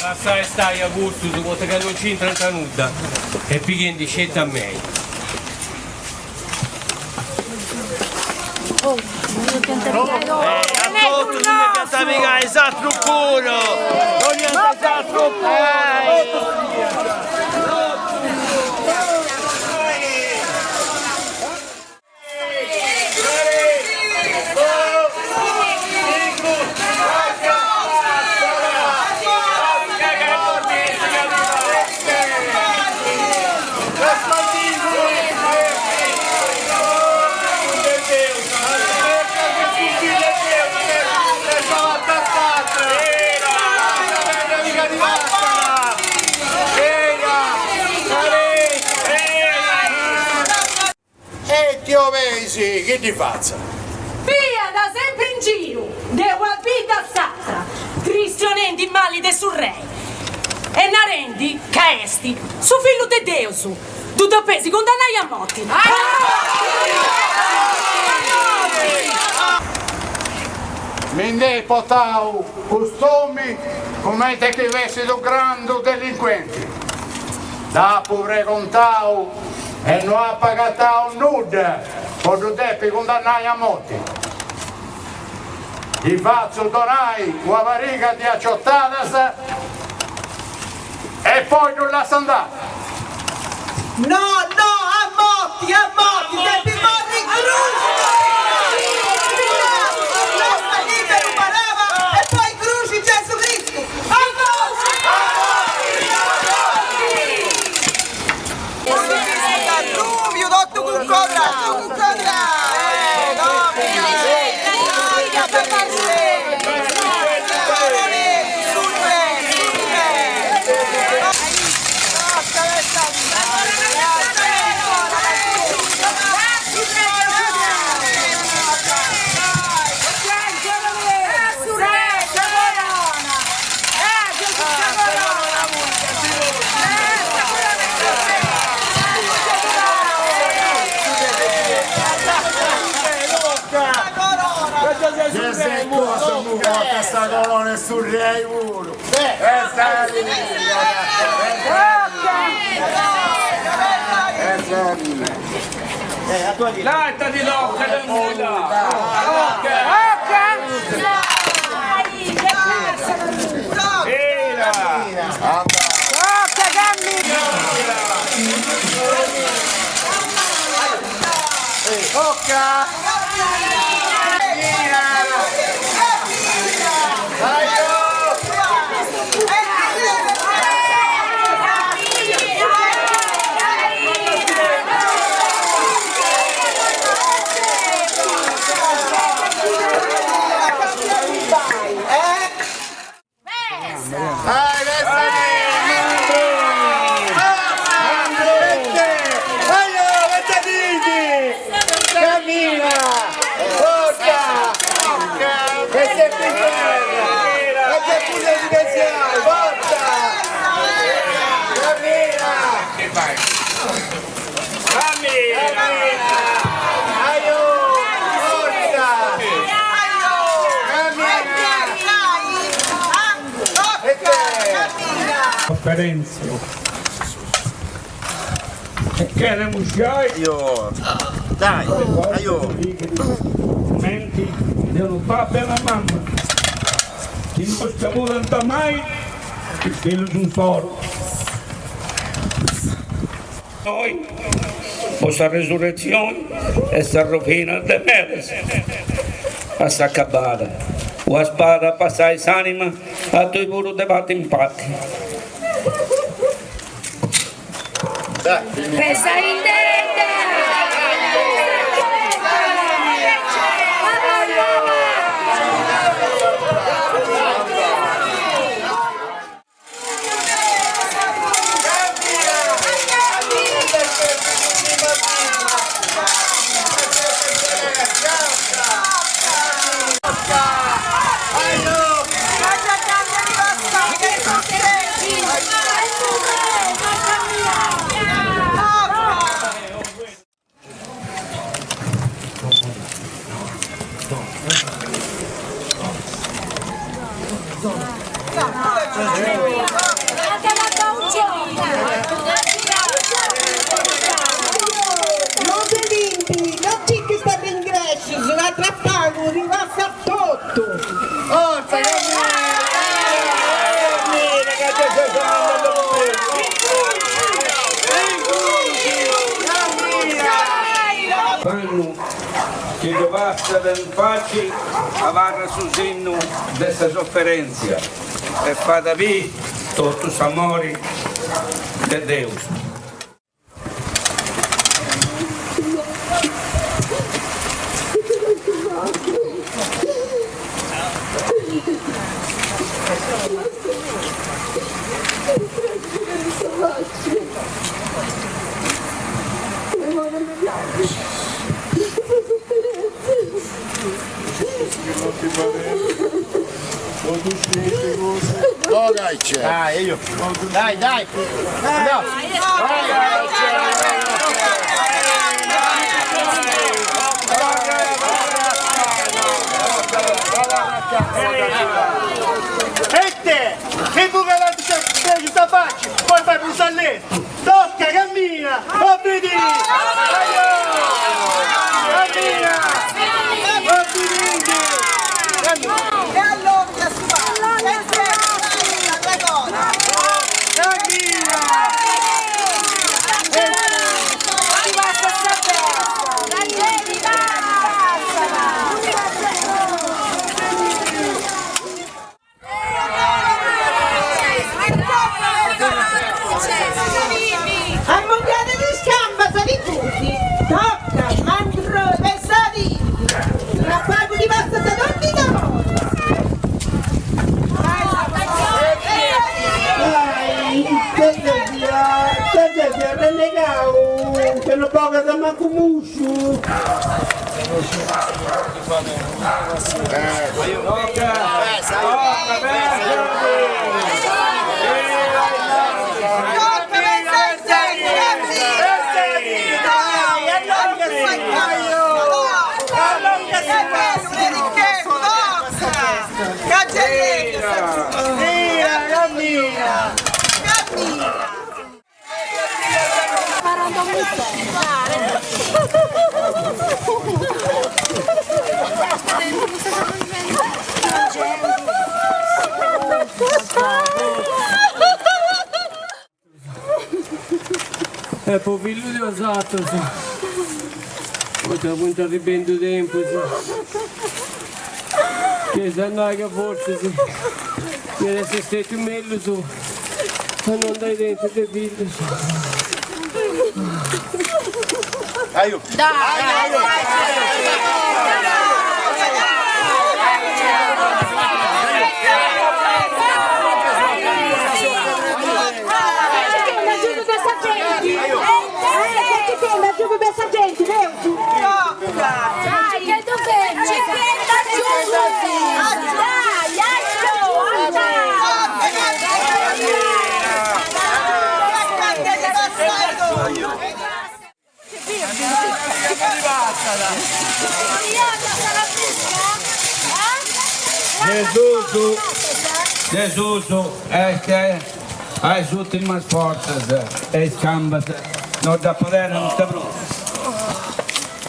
Lassai stai a custus poita ca non c'intrant nudda e pighendi sceti a mei. A totus ndi ant a pigai s'atru puru! Doniant s'atru puru! E ti 'obeis chi ddi fatza? Fiat sempri in giru, de una bidda a s'atra, cristionendi mali de su rei e narendi ca est su fillu de Deus, ddu depeis cundannai a morti. Mi nd'eis portau cust'omi cumenti chi fessit unu grandu delinquenti. Dd'apu pregontau e no apu agatau nudda po ddu depi cundannai a morti. Ddi fatzu donai una pariga de aciotadas e poi ddu lassu andai. No, no, a morti, a morti, depit morri in cruxi! Lassa liberu Baraba e poi in cruxi Gesu Cristu! A morti! Arrubiu, totu cuncodrau! Sa corona 'e su rei puru. Conferenzio. Chene musciai. Dai, aio. Cumenti de unu babbu e una mamma chi no scabudant mai is fillus insoru. Oi, po sa resurretzioni e sa rovina de medas, a s'acabada, ua spada at passai s'anima a tui puru de parti in parti. Non ti non circhist arringrèscius, ca tra pagu ti passat totu! Forza, cammina! Cammina, ca già ses andando pure! In cruci! Cammina! Pannu chi ddu passat in faci abarrat su sinnu de sa sofferentzia e fait biri totu s'amori de Deus. Dai, dai! E te, che buca la sta faccia, poi fai prus a lettu! Tocca, cammina! Obbedì! Cammina! Obbedì! E allonga su va! E la cosa! Cammina! Ammogliate is cambas di tutti! Tocca, mandrò, pesadi! Tra pagu ti passat totu s'amori! Dai, te ses arrennegau che no bogas mancu musciu. E po fillu de 'osatrus, poita funt arribendu tempus chi eis a nai ca fortzis iat essi stetiu mellus a no nd'ai tentu de fillus. Gesusu, Gesusu est a is ùrtimas fortzas e is cambas no dda poderant prus.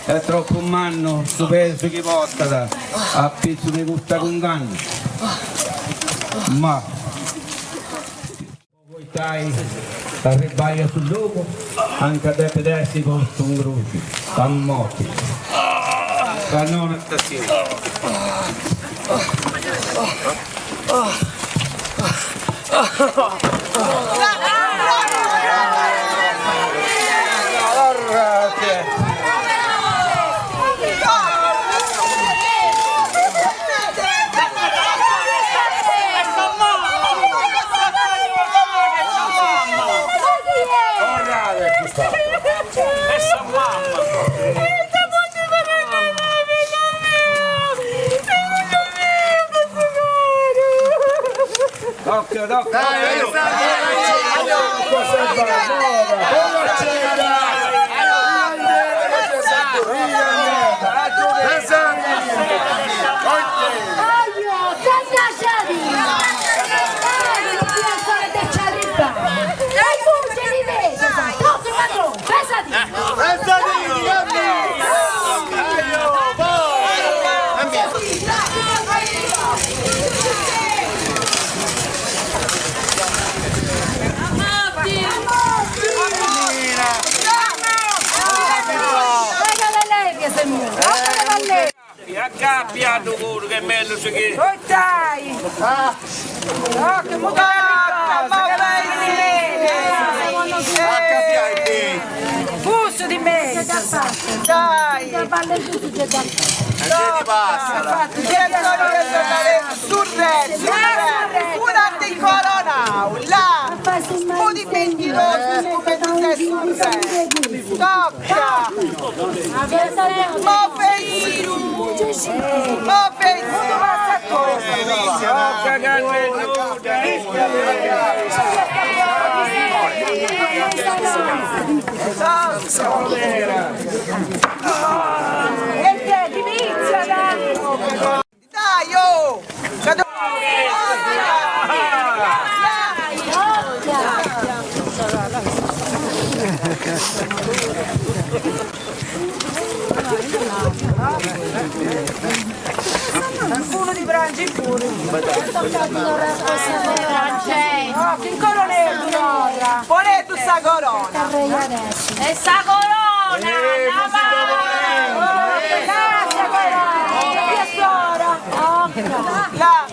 Est tropu mannu su pesu chi portat a pitzu de custa cundanna. Ma. Po coitai arribbai a su logu anca depet essi postu in gruxi a morti sa nona stazioni. Acapiaddu puru ch'est mellus chi. Portai! Oh, che muda Cussu di me! Dai! Su re, su re, una ti coronau, là! Fudi mentirosu come tu sei su re! Tocca! Mo feiru! Mo feiru! Tocca ca no est nudda! Dai, oh! Culo di prangi pure. Oh, che incoronetto, Ponetto sa corona. E sa corona! Là,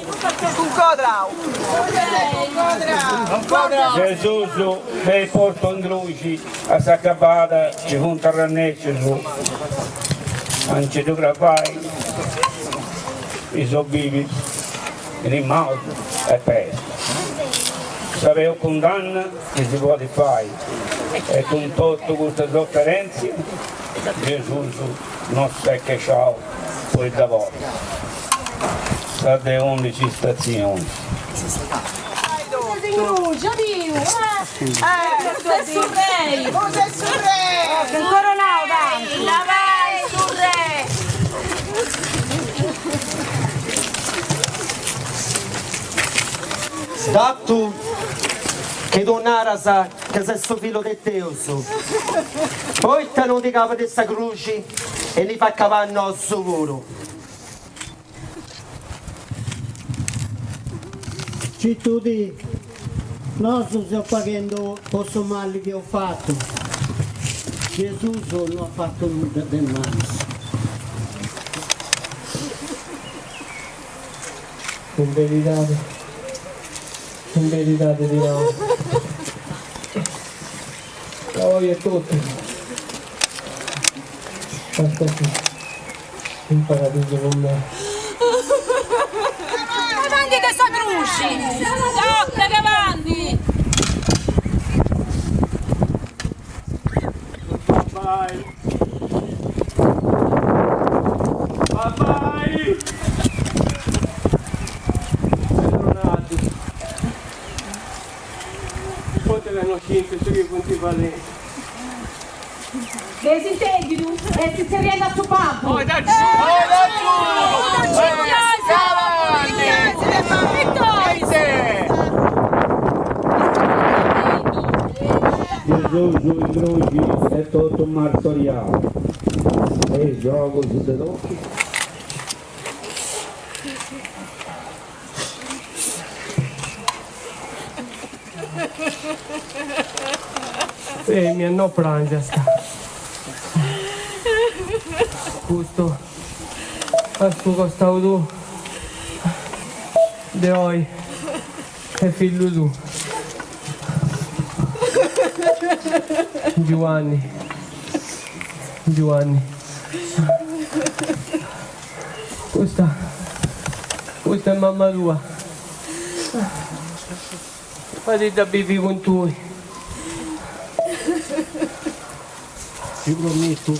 cuncodrau. Gesusu benit postu in gruxi a s'acabada nci funt arrannèscius a nci ddu cravai is obibis in is maus e peis. Sa peus cundanna chi si podit fai e cun totu custa soferèntzia Gesus no s'est chesciau po is doloris. Sa de undixi statzionis. Datu chi tui naras ca ses su fillu de Deus, poita no ti cabas de sa cruxi e ndi fai cabai a nosu puru? Citudi, nosu seus paghendu po su mali chi eus fatu, Gesùs no at fatu nudda de mali. In beridade, in beridade ti nau, ca oi etotu as essi in paradisu cun mei. Avanti de sa cruxi! Tocca avanti! Babbai! Babbai! Perdonaddu. Poita ca no scint su chi funt fadendi. Dd'eis intèndidu? Est tzerriende a su babbu! Oi da giù! Oi da giù! Gesùs in gruxi est totu martoriau e is ogus de totus. Femina, no prangiast. Custu a su costau tuu de oi est fillu tuu. Giuanni, Giuanni. Custa, custa est mamma tua. Fadidda bivi cun tui. Ti promitu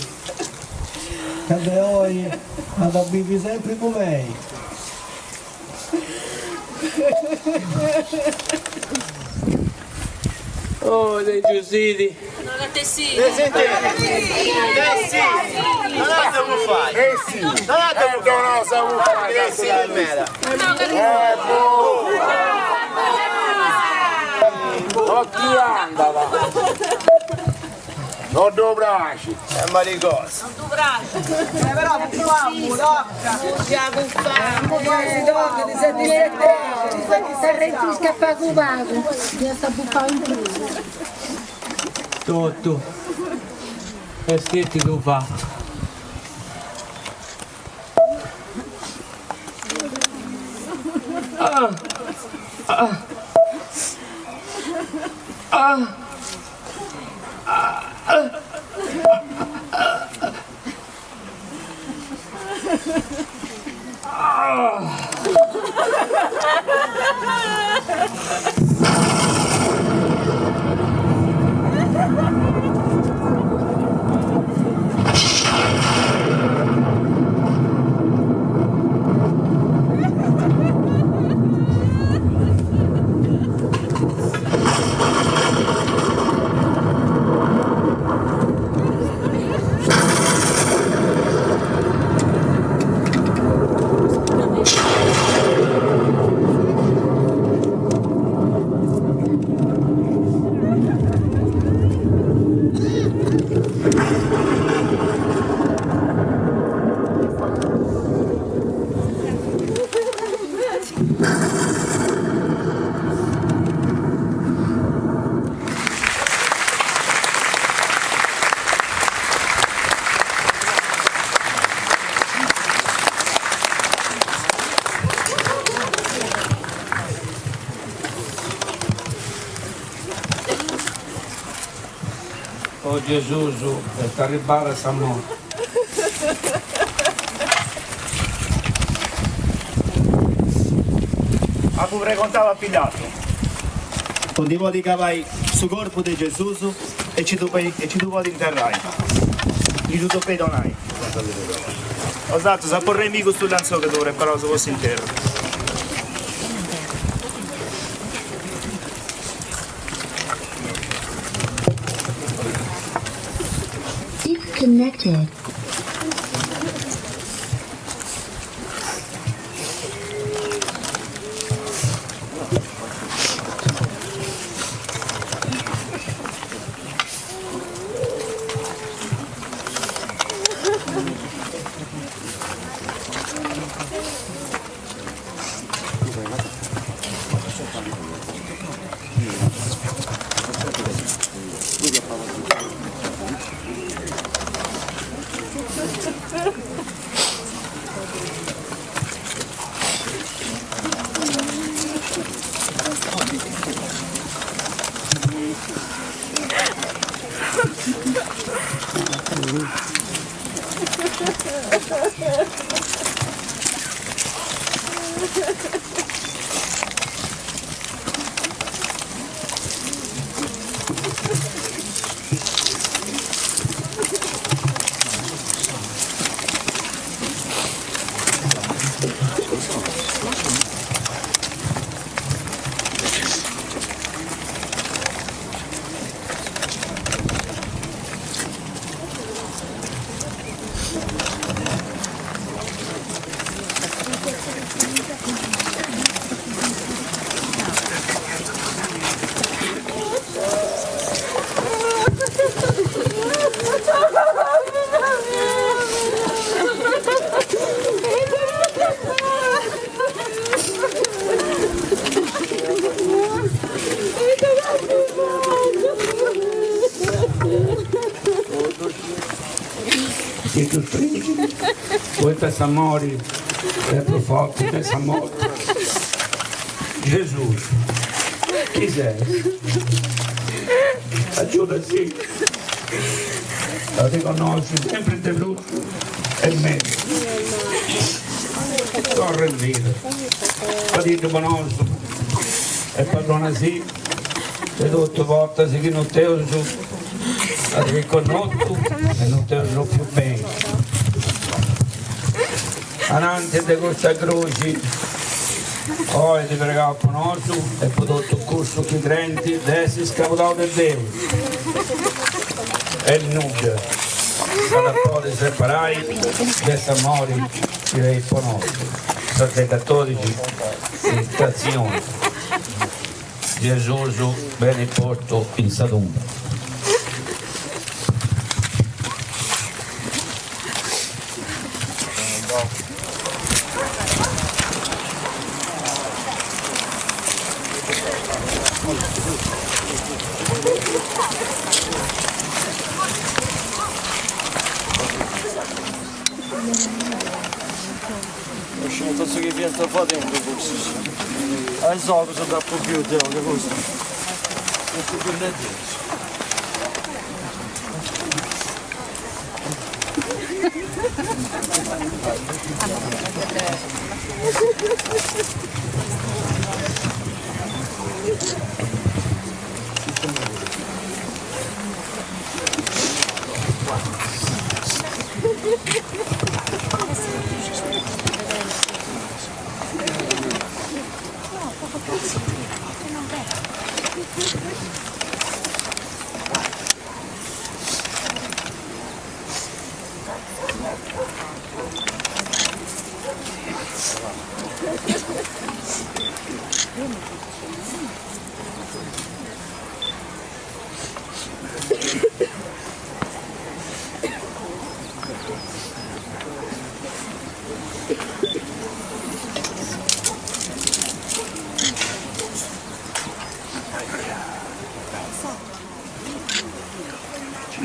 ca de oi at a bivi sempri cun mei. Oh, tèngiu sidi. No ti andat. No ddu praxit. È marigosa. S'arrentisca pagu pagu, iast a bufai in prus. Totu est stètiu fatu. Ah! Ah! Ah! Ah! O Gesùs, est arribbada sa morti. Apu pregontau a Pilatu. Po ndi podi cabai su corpu de Gesùs e ci ddu podi interrai. Mi ddu depei donai. Osatrus aporrei-mì custu lanzou ca ddu preparaus po s'interru. Disconnected. Chi ddu stringit, poita s'amori est prus forti de sa morti. Gesùs, chi ses? Agiuda-sì a ti connosci sempri de prus e mellus. Torra in vida, fadiddu po nosu e perdona-sì de totu bortas chi no t'eus arreconnotu e no t'eus 'ofiu beni. Ananti de custa gruxi, oi ti pregaus po nosu e po totu cussus chi creint de essi scabudau de Deus, e nudda s'at a podi separai de s'amori chi tenit po nosu. Sa de catodixi istatzioni. Gesùs benit postu in sa tumba. Totu su chi fiant fadendi cussus. A is ogus dd'apu biu deu ca custu est su fillu de Deus.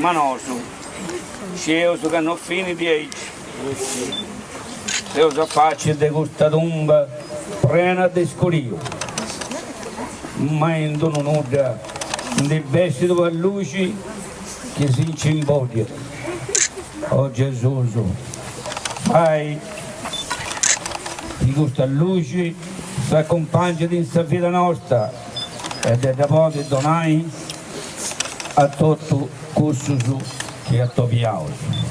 Ma nosu scieus ca no finit aici. Seus a faci de custa tumba prena de scuriu, ma in d'unu nudda ndi bessit una luxi chi si nci imboddiat. O Gesùs, fai chi custa luxi s'acumpangit in sa vida nosta e de dda podi donai a totu cussus chi atobiaus.